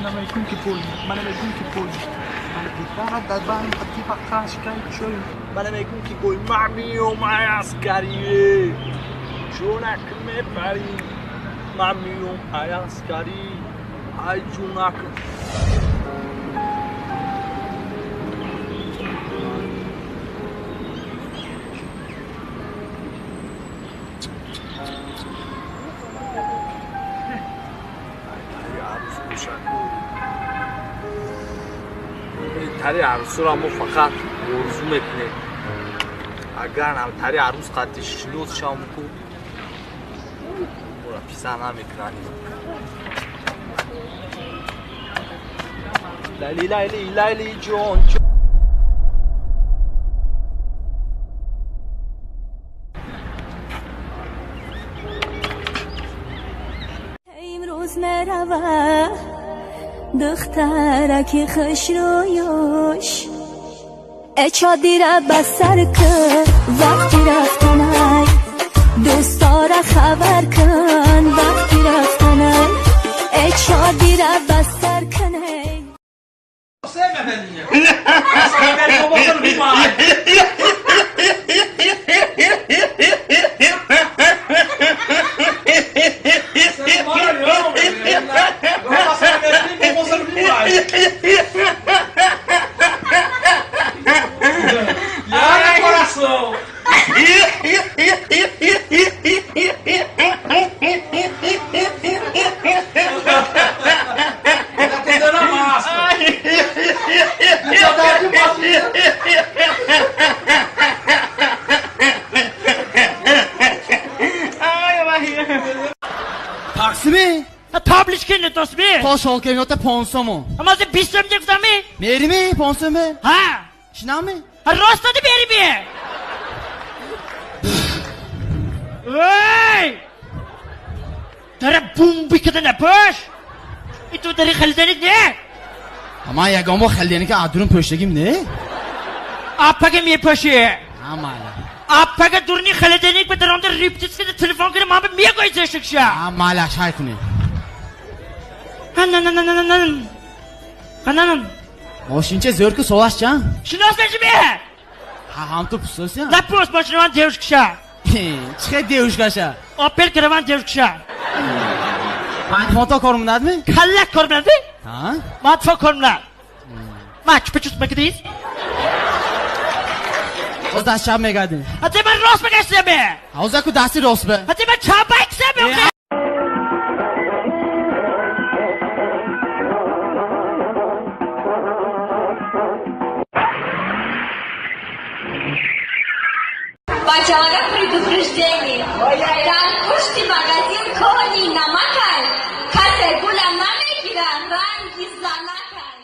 Намекун ки пул, ман намекун ки пул. Ман намекун ки гой мамиём ай аскарие. Ҷонак мепарӣ. Мамиём ай аскарӣ. Ай ҷонак. Тари арӯсро мо фақат орзу мекунем. Агар тари арӯс қадди шинос шавам ку моро писа намекунанд. Лайли лайли лайли ҷон. Имрӯз мерава духтараки хушрӯюш, чодира ба сар кун вақти рафтанай, дӯстора хабар кун вақти рафтанай, чодира ба сар кунай. Você, minha velhinha. Essa velhinha eu tô gostando demais. Você é maravilhoso, minha velhinha. Agora passando a minha filha, tô gostando demais. Ai, coração. Tá tentando a máscara. Таксими? Таблички не тосми? То шолкемёта понсомо. Амази бистом дегзами? Мерими понсоме? Ҳа. Шинами? Рост доди мерими. Эй! Дара бомби када напӯш! Иту дари халиданит не? Ама ягон бо халиданика адурун пӯштагим не? Апага мепӯши. Амала. Апага дурни халиданик ба даронда риптис када телефон када ман ба мегӯй зешикша. Амала шай кунем. Нан. Нан. Мошинча зӯр ку солашча? Шинос мешими? Ҳа, ҳам ту пусося? Напӯс мошинаван девушкаша. Чӣ хел девушкаша? Опел караван девушкаша. Панҷфонто кор мекунадми? Каллак кор мекунадми? Ҳа? Матфо кор мекунад. Ма чупа-чуп мекунӣ? Ҳоз даст чап мегардем. Ҳа, ман рост мегаштаме? Ҳоза ку дасти рост бе. Ҳа, ман чап мекунам. Бачалага предупреждение. Дар пушти магазин кони намакай, касе гула намегира, ранги занакай.